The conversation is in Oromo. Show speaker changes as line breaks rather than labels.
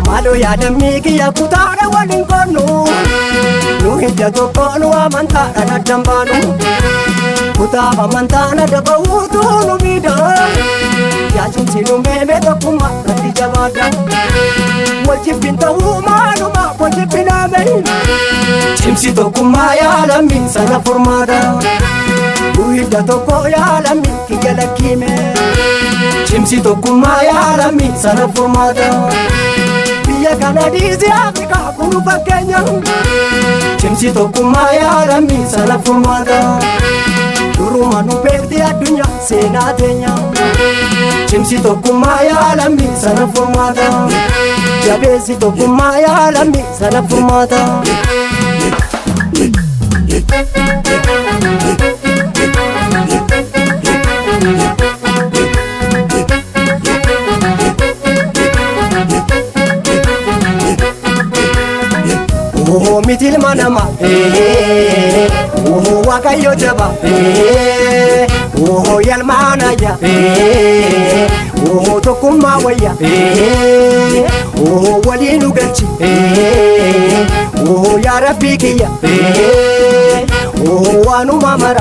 Maaloo yaadammii kiyya kutaadha waliin qoonnu. Nu hidda tokkoon amantaadhaan addan baanu. Kutaaf amantaan adda bahuutu nu miidha. Yaachumsi nu meeme tokkummaa irratti jabaadha. Wal jibbin ta'uu maaluma wal jibbinaame. Cimsi tokkummaa yaalamii sana furmaata. Nu hidda tokko yaalamii kiyya lakkiime. Cimsi tokkummaa yaalamii sana furmaata. Biyya kana dhiisii Afrikaa kunu fakkeenya. Cimsi tokkummaa yaalamii sana furmaata. Duruma nu beekti addunyaa seenaa teenya. Cimsi tokkummaa yaalamii sana furmaata. Jabeessi tokkummaa yaalamii sana furmaata. Ohoo miti ilma namaa, ohoo waaqayyo jaba, ohoo yalmaanaya, ohoo tokkummaa wayya, ohoo walii nu galchi, ohoo yaa rabbii kiyya, ohoo waanuma mara.